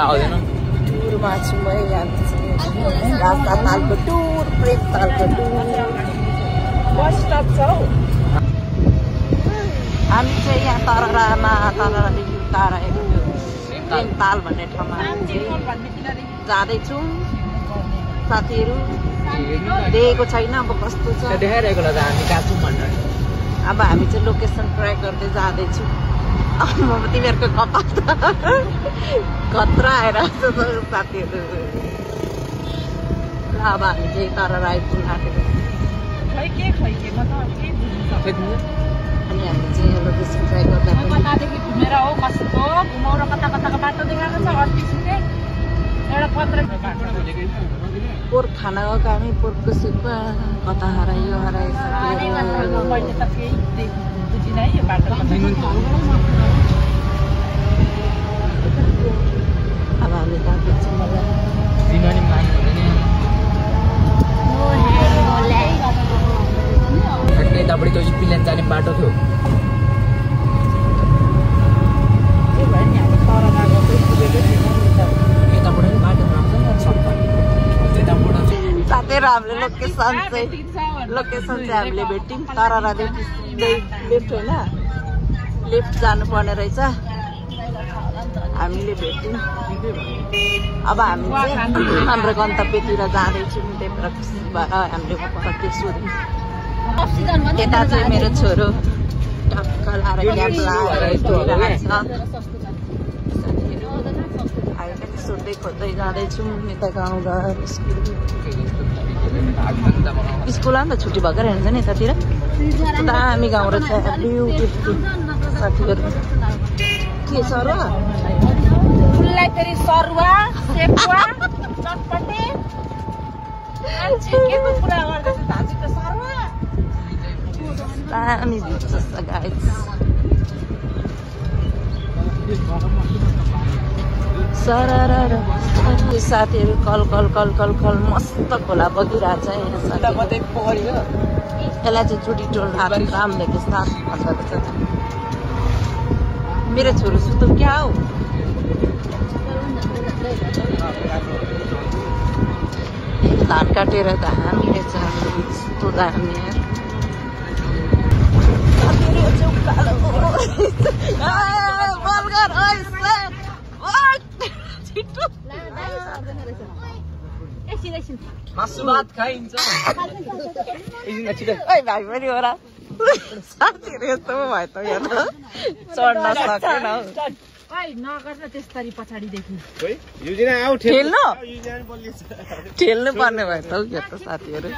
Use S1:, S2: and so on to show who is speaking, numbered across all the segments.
S1: आउँदैन
S2: टुरमा छु म यहाँ रास्ता तालको टुर प्रेम तालको टुर बस स्टप छ हौ हामी चाहिँ यहाँ तररामा तररादेखि उता आएको त्यो प्रेम ताल भन्ने ठाउँमा जाँदैछौँ साथीहरू देखेको छैन अब कस्तो छ
S1: देखाइरहेको होला हामी कहाँ छौँ भनेर
S2: अब हामी चाहिँ लोकेसन ट्र्याक गर्दै जाँदैछौँ म तिमीहरूको कपाल त खतरा आइरहेको छ साथीहरू ल अब हामी चाहिँ तर आइपुग्नु आँटेको अनि हामी चाहिँ लोकेसन ट्र्याक गर्दा
S3: कतादेखि घुमेर हो कस्तो घुमाउ र कता कताको बाटो देखाएको छ 38 एउटा 15
S2: पोर्क खान गएको हामी पोर्कको सुक्खा कता हरायो
S3: मैले त केही बुझिनँ है यो बाटो
S2: अब हामी जाँदैछौँ
S1: यतापट्टि त्यो प्लेन जाने बाटो थियो
S2: साथीहरू हामीले लोकेसन चाहिँ हामीले भेट्यौँ तररादेखि लेफ्ट होइन लेफ्ट जानुपर्ने रहेछ हामीले भेट्यौँ अब हामी चाहिँ हाम्रो गन्तव्यतिर जाँदैछौँ त्यही भएर खुसी भएर हामीले के सोध्यौँ यता चाहिँ मेरो छोरो टक्क लाएर क्याप लाएर हामी पनि सोध्दै खोज्दै जाँदैछौँ यता गाउँघर स्कुल त छुट्टी भएकै रहन्छ नि यतातिर दामी गाउँ रहेछ ब्युटिफुल साथीहरू के सरुवा
S3: फुललाई फेरि सरुवा सेपुवा चटपटे केको कुरा गर्दैछ दाजु त सरुवा
S2: दामी भित्र छ गाइस साथीहरू कल कल कल कल कल मस्त खोला बगिरहेछ यसलाई चाहिँ चुटी टोल रामले साथ भन्दो रहेछ मेरो छोरो सुतो क्या हौ धान काटेर धामी रहेछ यस्तो दामी
S1: मासु भात खाइन्छ
S2: भाइ पनि हो र साथीहरू यस्तो भयो त यहाँ चढ्न सकेन
S3: नगर्न त्यसरी पछाडिदेखि
S2: ठेल्नु पर्ने भयो त यो त साथीहरू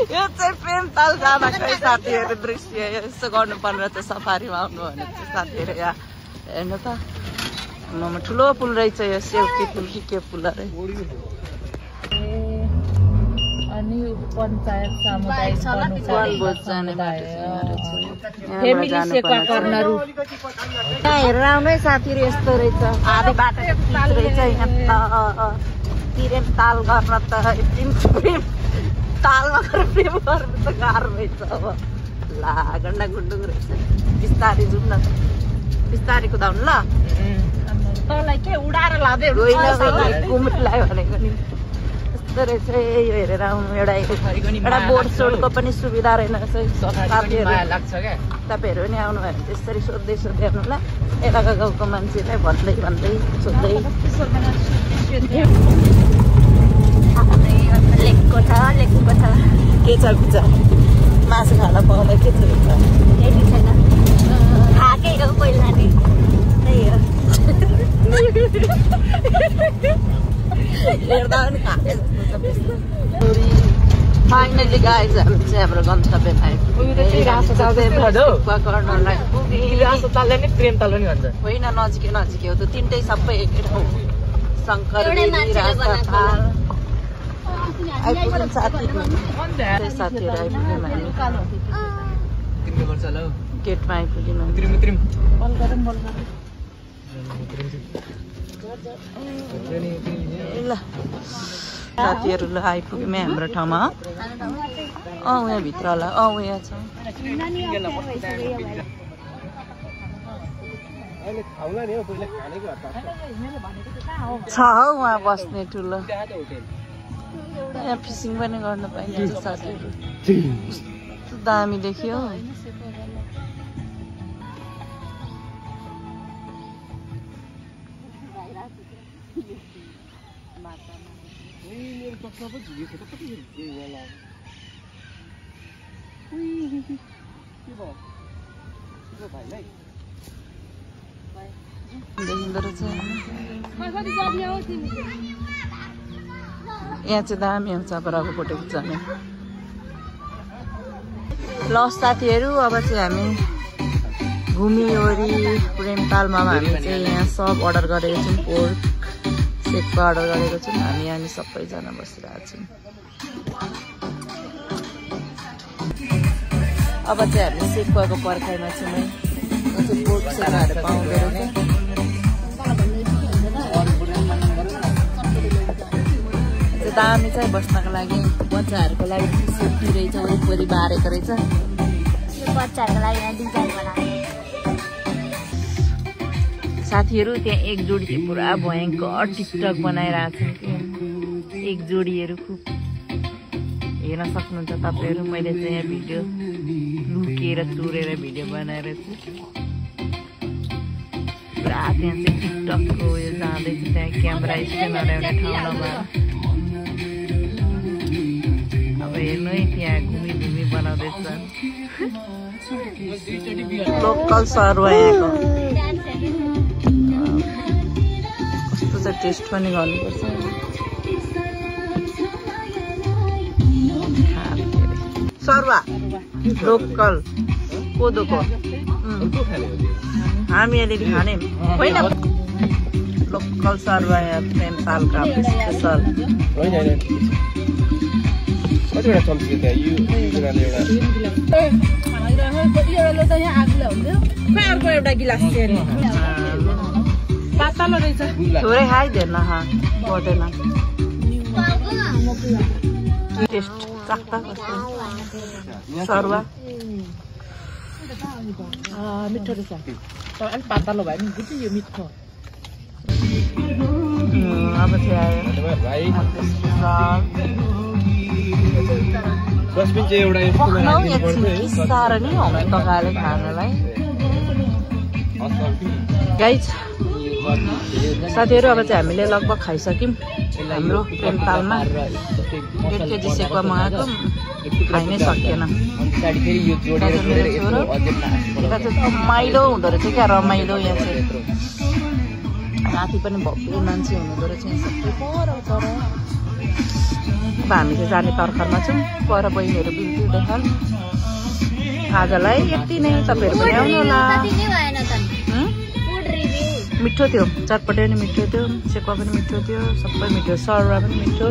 S2: यो चाहिँ प्रेम ताल जाँदाकै साथीहरू दृश्य यसो गर्नुपर्ने रहेछ सफारीमा आउनु भने चाहिँ साथीहरू यहाँ हेर्नु त आमामा ठुलो पुल रहेछ यो सेउकी पुल के पुल अरे
S3: अनि पञ्चायत सामुदायिक
S2: हेरेर आउनु है साथीहरू यस्तो रहेछ आधी बाटो रहेछ यहाँ प्रेम ताल गर्न त प्रेम तालमा गएर प्रेम गर्नु त गाह्रो रहेछ अब ला गन्डा गुन्डुङ रहेछ बिस्तारै जाउँ न बिस्तारै कुदाउनु ल
S3: तँलाई के उडाएर लाँदै
S2: कुमुटलाई भनेको नि यस्तो रहेछ यो हेरेर आउनु एउटा बोर्ड सोर्डको पनि सुविधा रहेन तपाईँहरू पनि आउनु भयो भने त्यसरी सोध्दै सोध्दै आउनु ल यताको गाउँको मान्छेलाई भन्दै भन्दै सोध्दै लेकको छ के छ पिजा मासु खान पाउँदा के छ खाएकै हो पहिला नि त्यही हो हेर्दा पनि खाएकै फाइनली गाइज हामी चाहिँ हाम्रो गन्तव्यमा होइन नजिकै नजिकै हो त तिनटै सबै एकै ठाउँ शङ्कर आइपुग्यौँ साथीहरू आइपुग्यौँ हामी गेटमा आइपुग्यौँ ल साथीहरू ल आइपुग्यौँ हाम्रो ठाउँमा यहाँ भित्र होला यहाँ छ छ हौ उहाँ बस्ने ठुलो यहाँ फिसिङ पनि गर्न पाइन्छ साथीहरू कस्तो दामी देखियो देखिँदो रहेछ यहाँ चाहिँ दामी आउँछ बराबर फोटो खिच्ने ल साथीहरू अब चाहिँ हामी घुमिवरी प्रेमतालमा हामी चाहिँ यहाँ सब अर्डर गरेको छौँ पोर्क सेकको अर्डर गरेको छौँ हामी यहाँ सबैजना बसिरहेको छौँ अब चाहिँ हामी सेकको पर्खाइमा छौँ है पोर्क सेकाहरू पाउँदो रहेछ दामी चाहिँ बस्नको लागि बच्चाहरूको लागि सेफ्टी रहेछ वरिपरि बारेको रहेछ
S4: बच्चाहरूको लागि डिजाइन बनाएको
S2: साथीहरू त्यहाँ एक जोडी चाहिँ पुरा भयङ्कर टिकटक बनाइरहेको छ एक जोडीहरू खुब हेर्न सक्नुहुन्छ तपाईँहरू मैले चाहिँ यहाँ भिडियो लुकेर चोरेर भिडियो बनाएर छु पुरा त्यहाँ चाहिँ टिकटकको उयो जाँदैछ त्यहाँ क्यामेरा स्ट्यान्डहरू एउटा ठाउँ नभएर अब हेर्नु है त्यहाँ घुमी घुमी बनाउँदैछ लोकल सरुवा यहाँको कस्तो चाहिँ टेस्ट पनि गर्नुपर्छ सरुवा लोकल कोदोको हामी अलिअलि खाने होइन लोकल सरुवा यहाँ प्रेमतालका स्पेसल अर्को एउटा गिलास
S3: पातलो रहेछ
S2: थोरै खाइदिएन पर्दैन टेस्ट चाख्दा कस्तो सरुवा
S3: मिठो रहेछ तर अलिक पातलो भयो नि बुझ्यो यो मिठो
S2: अब चाहिँ आयो साह्रो नै आउने तकाले खानलाई गाइज साथीहरू अब चाहिँ हामीले लगभग खाइसक्यौँ हाम्रो प्रेमतालमा 1 केजी सेकुवा मगाएको खाइ नै सकिएन रमाइलो हुँदो रहेछ क्या रमाइलो यहाँ चाहिँ राति पनि भक्कु मान्छे हुँदो रहेछ अब हामी चाहिँ जाने तर्खरमा छौँ पर बहिनीहरू बिल्कुल देखाल आजलाई यति नै तपाईँहरू पनि आउनु होला मिठो थियो चटपटे पनि मिठो थियो सेकुवा पनि मिठो थियो सबै मिठो सरुवा पनि मिठो